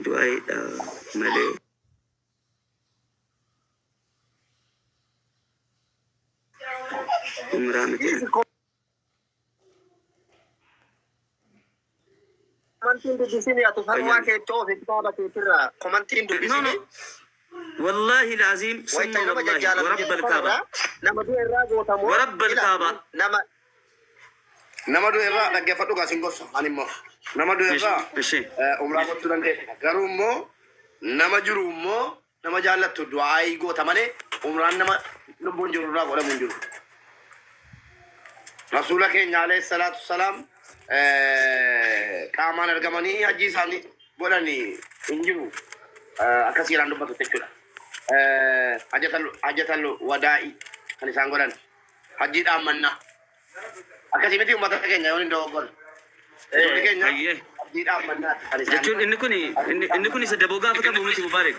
Du'aayiidha malee. Umraa miti. Komantiin dubbisini atu fatwaa keetti oofi kitaaba keetirraa komantiin No, no. dubbisini. Wallahi laazim Wayita summa nama wallahi jajjaalatu warabba jettu alkaaba. kanarraa nama du'a irraa gootamoo Warabba ila alkaaba. nama Nama du'e irraa dhaggeeffadhu gaa sin gorsa ani immoo. Nama du'e irraa Ishi. Umraa gochuu dandeessa. Garuu immoo nama jiru immoo nama jaallattu du'aayii goota malee umraan nama lubbuun jiru irraa godhamu hin jiru. Rasuula keenya alayhi salaatu salaam qaamaan argamanii hajji isaanii godhanii hin jiru. Akka seeraan dubbatu jechuudha. Hajjatal wadaa'i kan isaan godhan. Hajjii dhaammannaa. Akkasii miti uummata keenya yoo hin dogoggorre. Rasuulli keenya Hayyee. hajjii dhaammannaati kan isaan Jechuun inni kun inni kun isa daboo gaafatamu miti Mubaarak.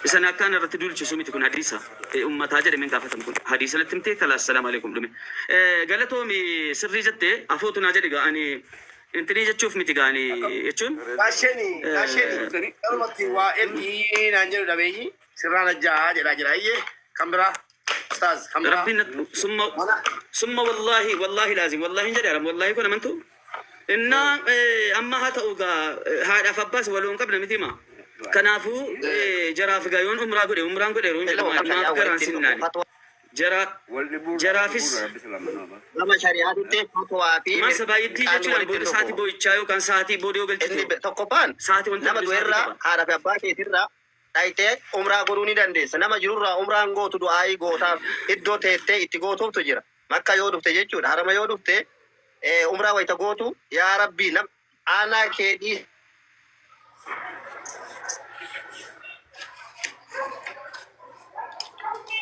Isa akkaan irratti duulchisu miti kun hadiisa. Ummataa jedhameen gaafatamu kun. Hadiisa natti himtee kalaas salaam alaikum dhume. Galatoomi sirrii jettee afootu naa jedhi ga'anii intinii jechuuf miti ga'anii jechuun. Gaasheni gaasheni dhalumatti waa ergii naan jedhu dhabeeyyi sirraan ajjaa jedhaa jira. Iyyee kan biraa ustaaz kan biraa. Rabbiin summa summa wallahi wallahi laazim wallahi hin jedhe wallahi kun amantu. Innaa amma haa ta'u gaa haadhaaf abbaas waloon qabna miti ma. Kanaafuu jaraaf gaa yoon umraa godhe umraan godhe yeroo hin jedhu maaf garaan sinnaani. Jara jaraafis nama shari'aatitti fatwaa fi masa baay'ittii mirqaanni jechuudhaan walitti booda dhufu. sa'aatii boo'ichaa yookaan sa'aatii booda yoo Inni galchitu tokkoffaan sa'aatii wanta nama hundi du'e sa'aatii irraa qaba. haadha fi abbaa keetirraa dhayitee umraa godhuu ni dandeessa. Nama jirurraa umraan gootu du'aayii gootaaf iddoo teettee itti gootuuftu jira. Makka yoo dhufte jechuudha. Harama yoo dhufte umraa wayita gootu yaa Rabbii nam aanaa kee dhiis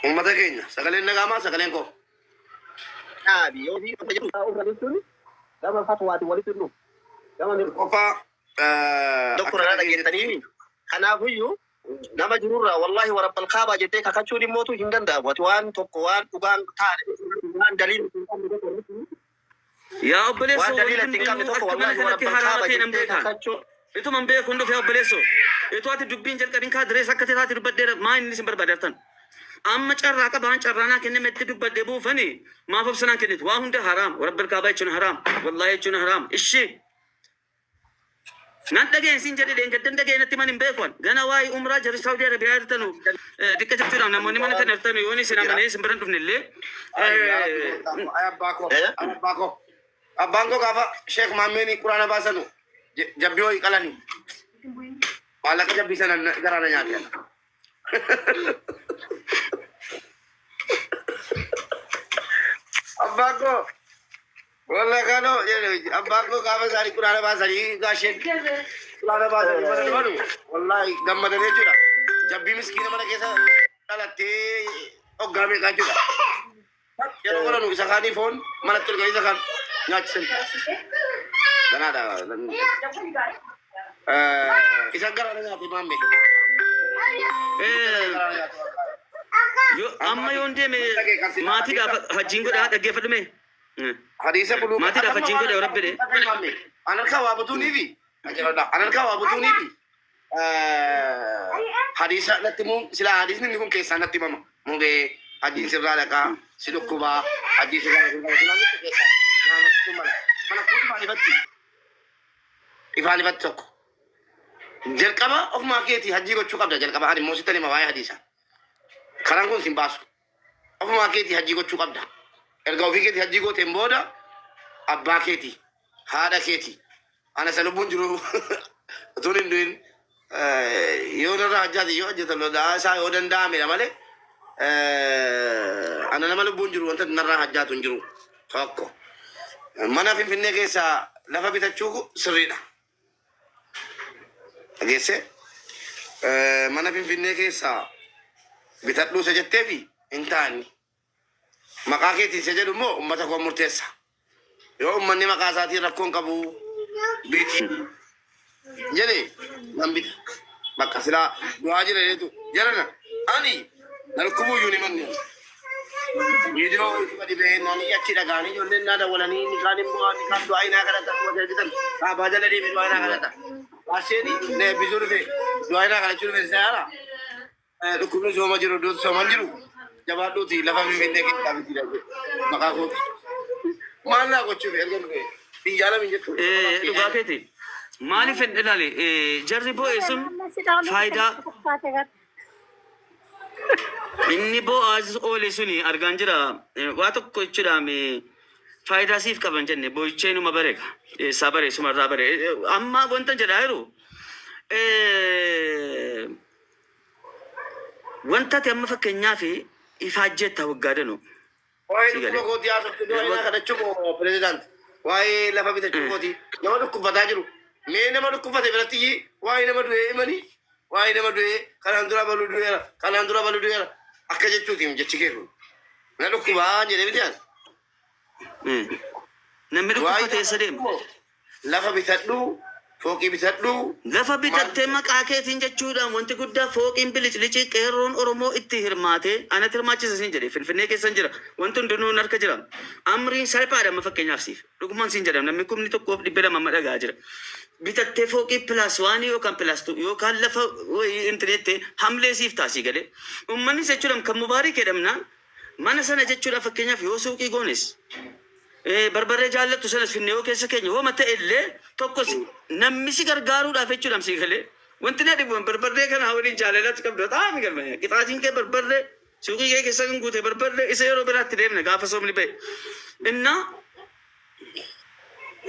Uummata keenya sagaleen nagaamaa sagaleen koo. Dhaabi yoo fi jedhu umraa jechuun gama fatwaatiin walitti dhufu. Gama mirga. Qofa Doktora akka na dhageessanii kanaafuyyuu nama jirurraa wallahi warabbal kaabaa jettee kakachuun immootu hin danda'amu. Ati waan tokko waan dhugaan taane waan daliila hin qabne tokko irratti Yaa obboleessoo waan daliila wanti hin qabne hundinuu tokko akka mana wallahi kanatti warabbal haraama kaabaa ta'e nan jettee beekaan. kakachuun Ituma hin beeku hin dhufe obboleessoo. Itoo ati dubbiin jalqabin kaa direes akka taate dubbadheera maa inni isin barbaadartan. Amma carraa qabaan carraa naa kenname itti dubbadhee buufani maaf obsa naa kennitu waa hunda haraam warabbal kaabaa jechuun haraam wallahi jechuun haraam ishii. Nan dhageen siin jedhe dheengaddan dhageen natti man hin beeku an. Gana waa'ee umraa jarri Saawudii Arabiyaa jirtanu xiqqa jechuudhaaf namoonni mana kana jirtanu yoon isin amanee isin bira hin dhufne illee Ay yaa Rabbi gooftaa koo ay abbaa koo ay abbaa koo abbaan koo gaafa Sheekh Maammeen quraana baasanu jabbii ho'i qalani maallaqa jabbii sana garaa na nyaate ana. Abbaan koo walla kanoo jedhe abbaan koo gaafa isaanii quraana baasanii gaasheen quraana baasanii mana dhufanu wallahi gammadanii jechuudha. Jabbii miskiina mana keessa dhalattee hoggaa meeqaa jechuudha. Yeroo godhanu isa kaanii foon manatti erga isa kaan nyaachisan. Ganaadha. Isa garaa na nyaate maamme. Yo amma yoon deeme maatiidhaaf hajjiin godhaa dhaggeeffadhu mee. Hadiisa buluu Maatiidhaaf hajjiin godhe rabbi dhe. An harkaa waa butuuniifi an harkaa waa butuuniifi hadiisa natti himuu silaa hadiisni inni kun keessaa natti himama. Mubee hajjiin sirraa dhaqaa si dhukkubaa hajjii sirraa dhaqaa silaa natti keessaa naannoo mala. Kana kun ifaan ifatti ifaan ifatti tokko. Jalqaba ofumaa keetii hajjii gochuu qabda jalqaba ani immoo sittan hima waa'ee hadiisa. Karaan kun sin baasu. Ofumaa keetii hajjii gochuu qabda. Erga ofii keetii hajjii gooteen booda abbaa keetii haadha keetii ana isa lubbuun jiru utuun hin du'in yoo narraa hajjaati yoo hojjetan lolaa isaa yoo danda'amedha malee ana nama lubbuun jiru wanta narraa hajjaatu hin jiru tokko. Mana Finfinnee keessaa lafa bitachuu sirriidha. Dhageesse mana Finfinnee keessaa bitadhuu isa jetteefi hin taane. Maqaa keetiin isa jedhu immoo uummata koo murteessa. Yoo uummanni maqaa isaatiin rakkoon qabu biti jedhe nan bita. Bakka silaa du'aa jira jedhetu jarana ani na dhukkubuu iyyuu ni manni. Viidiyoo itti gadi ba'ee nani achi dhagaanii ijoolleen naa dawwalanii ni kaan immoo ni kaan du'aa inaa kadhata akkuma isin argitan kaabaa jala deemee du'aa inaa kadhata. Asheen na eebbisuu dhufe du'aa irraa kadhachuu dhufe seera. Dhukkubni sooma jiru iddoo sooman jiru jabaadhuuti lafa finfinnee keessaa miti maqaa kooti. Maal naa gochuuf erga dhufe biyyaa lama hin jettu. Dhugaa keeti. Maaliif hin ilaali jarri boo'e sun faayidaa inni boo'aa oole suni argaan jira. Waa tokko jechuudhaan faayidaa siif qaban jenne boo'icha inuma bareega. Eessaa bare sumarraa bare. Amma wanta jedhaa jiru wanta ati amma fakkeenyaaf ifaajjeetta waggaa danu. Waa'ee dhukkuba kootii haasoftu du'aa irraa kadhachuu moo pirezidaant? Waa'ee lafa bitachuu kooti nama dhukkubfataa jiru. Mee nama dhukkubfate biratti waa'ee nama du'ee himanii waa'ee nama du'ee kanaan dura baluu du'eera kanaan dura baluu du'eera akka jechuutiin jechi kee kun. Na dhukkubaa jedhee miti ani. Namni dhukkubfate eessa deema? Lafa bitadhu fooqii bitadhu. Lafa bitattee maqaa keetiin jechuudhaan wanti guddaa fooqiin biliclicii qeerroon Oromoo itti hirmaatee anatti hirmaachisa siin jedhe Finfinnee keessan jira wanti hundinuu harka jira. Amriin salphaadha amma fakkeenyaaf siif dhugumaan siin jedhama namni 1200 amma dhagaa jira. Bitattee fooqii plus one yookaan plus two yookaan lafa wayii intineette hamlee siif taasii galee. Uummannis jechuudhaan kan mubaarik jedhamnaan mana sana jechuudha fakkeenyaaf yoo suuqii goones barbarree jaallattu sanas finne yoo keessa keenya yoo ta'e illee tokko namni si gargaaruudhaaf jechuudhaan si galee wanti na dhibu barbarree kana waliin jaalalatti qabdu xaami galma qixaatiin kee barbarree suuqii kee keessa kan guute barbarree isa yeroo biraatti deemne gaafa soomni ba'e. Innaa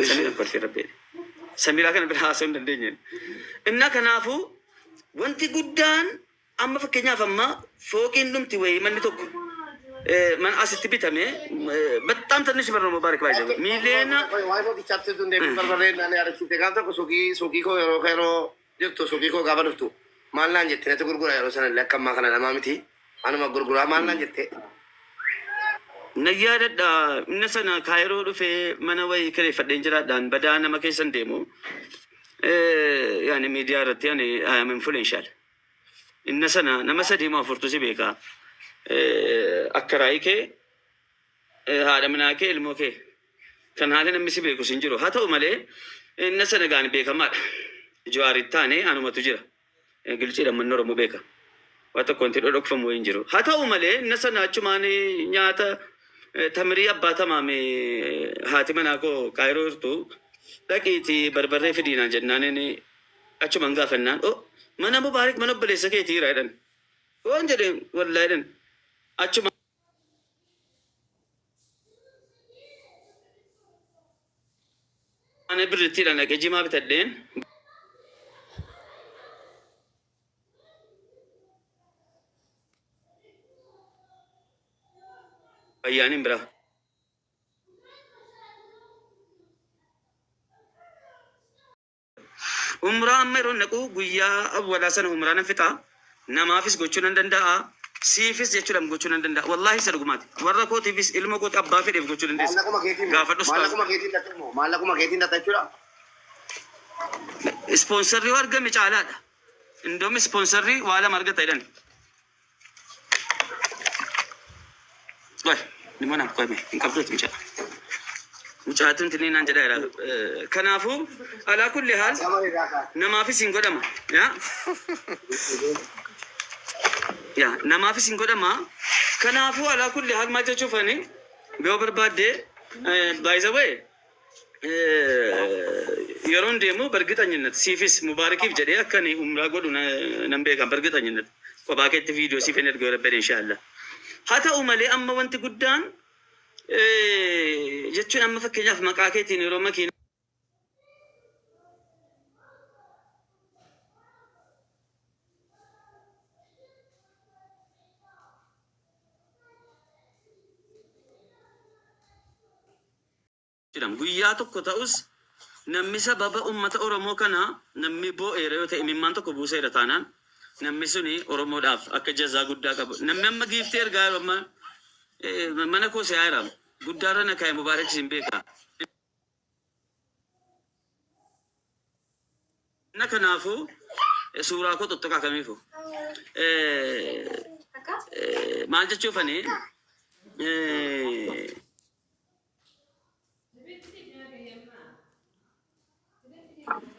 Samiira kolfee rabbee Samiiraa kana bira haasa'uu hin dandeenye. Innaa kanaafuu wanti guddaan amma fakkeenyaaf amma fooqiin dhumti wayii manni tokko mana asitti bitame በጣም ትንሽ ብር ነው ሙባረክ ባይዘው ሚሊዮን Waa'ee fooqichaatti tun deebii barbarree naan yaadachiifte gaaf tokko suuqii suuqii koo yeroo yeroo jirtu suuqii koo gaafa dhuftu maal naan jette natti gurgura yeroo sana illee akka ammaa kana namaa miti anuma gurguraa maal naan jette. Na yaadadha inni sana kaayiroo dhufee mana wayii kireeffadheen jiraadhaan badaa nama keessan deemu yaani miidiyaa irratti yaani I am influential. Inna sana nama sadii moo afurtu si beeka. Akka raayii kee haadha manaa kee ilmoo kee kan haala namni si beeku sin jiru. Haa ta'u malee inna sana gaan beekamaadha. Jawaaritti taane anumatu jira. Gilciidha manni Oromoo beeka. Waa tokko wanti dhodhokfamu hin jiru. Haa ta'u malee inna sana achumaan nyaata tamirii abbaa tamaame haati manaa koo kaayiroo jirtu dhaqiitii barbarree fidiinaan jennaan inni achumaan gaafannaan oh mana mubaarik mana obboleessa keetiira jedhan. Waan jedheen wallaahi jedhan achuma ana birrittiidhaan dhaqee jimaa bitadheen ayyaaniin biraa. Umraa amma yeroo naqu guyyaa awwalaa sana umraa nan fixaa. Namaafis gochuu nan danda'a. Siifis jechuudhaan gochuu nan danda'a. Wallaahi isa dhugumaati. Warra kootiifis ilma kooti abbaa fedheef gochuu dandeessa. Maallaquma keetiin Gaafadhus taas. maallaquma keetiin dhatta moo maallaquma keetiin dhatta jechuudha. Ispoonsarri yoo argame caalaadha. Indoom ispoonsarri waa lama argata jedhan. Qoy, dhimma naaf qoyme hin qabduuti mucaa. Mucaatuun tinni naan jedhaa jira. Kanaafuu alaa kulli haal Sama irraa kaasa. namaafis hin godhama. Yaa? Yaa namaafis hin godhama. Kanaafuu alaa kulli haal maal jechuufani yoo barbaadde by the way yeroon deemu በእርግጠኝነት siifis mubaarakiif jedhee akka ani umraa godhu nan beekan በእርግጠኝነት kophaa keetti viidiyoo siif hin erga rabbeen inshaallah. Haa ta'u malee amma wanti guddaan jechuun amma fakkeenyaaf maqaa keetiin yeroo makiinaa jedhamu guyyaa tokko ta'us namni sababa ummata Oromoo kana namni boo'eera yoo ta'e imimmaan tokko buuseera taanaan namni suni Oromoodhaaf akka jazaa guddaa qabu. Namni amma giiftii ergaa yeroo amma mana koo si'aa jira guddaarra na kaa'e mubaarak isin beeka. Na kanaafuu suuraa koo tuttuqaa kamiifu. Maal jechuufani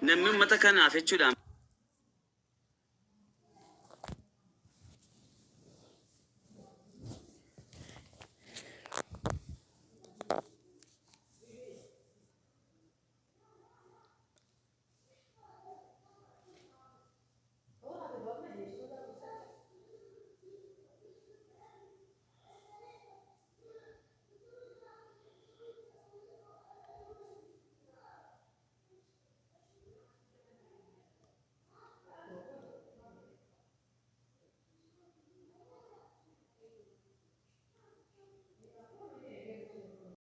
Namni uummata kanaaf jechuudha.